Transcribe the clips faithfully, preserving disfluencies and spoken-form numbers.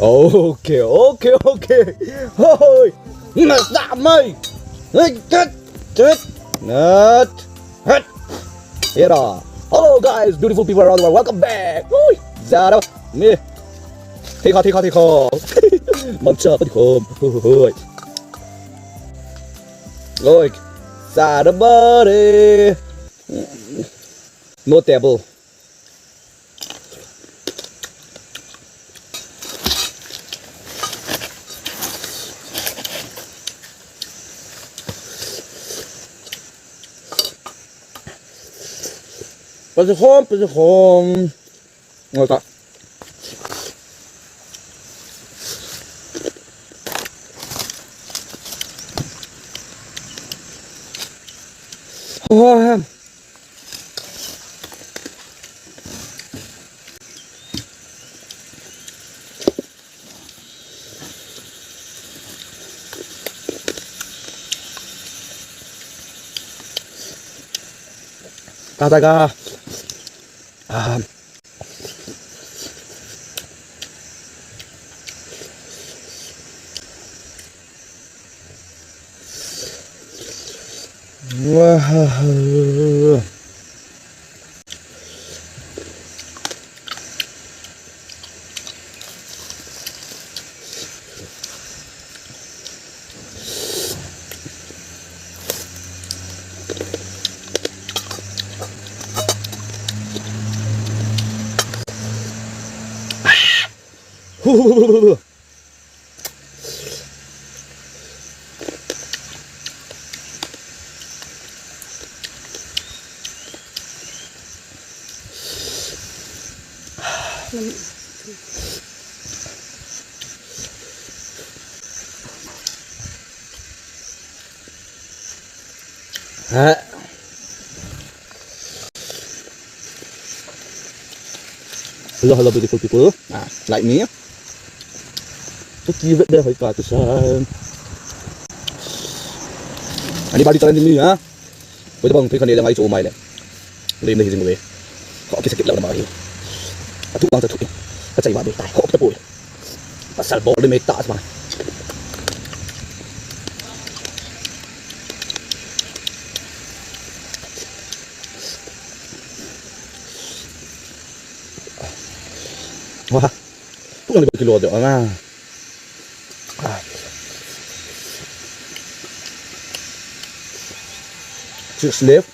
Okay, okay, okay. Hoi. Nasa mai. Hei, tet, tet. Nat. Het. Era. Hello guys, beautiful people around the world. Welcome back. Ui. Zara. Me. Thei kha, thei kha, thei kha. Mangcha pa di khom. Hoi. Oi. Zara bare. No table. Pasi khom, pasi khom. Ngol ta. Oh, Kataga. Ah. Wah. Ha. Hello, hello, beautiful people. Ah, like me. To keep it there, hoi ka to sa. Anybody challenge me, ha? Hoi tabang, thei kha ne le ngai chu mai le. Lem le hi jing le. Ho, kisa kit lo na ma hi. Atu bang ta thu. Ka chai ba be tai. Ho, ta poi. Pasal bol de meta asma. Wah. Pun ni kilo de ana. Six left.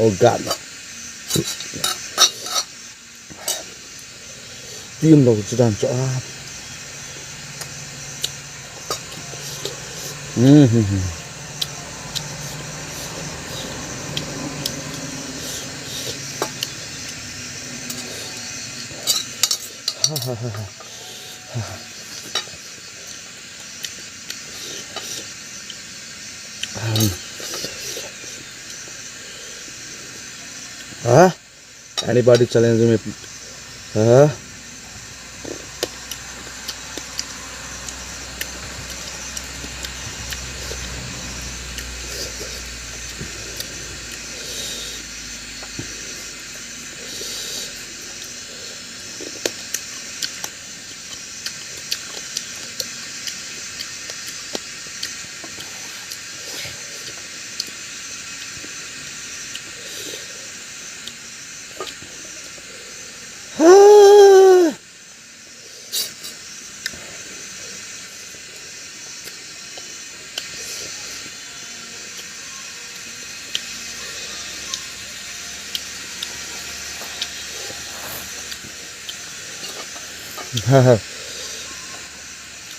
Oh God. Tim lo chu dan chu a. Mm-hmm. Ha ha ha ha. Huh? Anybody challenge me? Huh?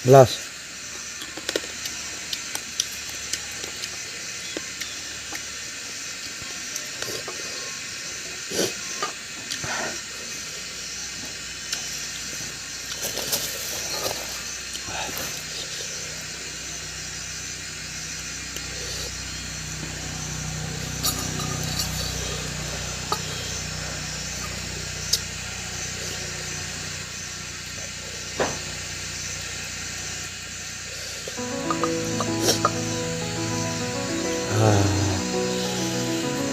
Last.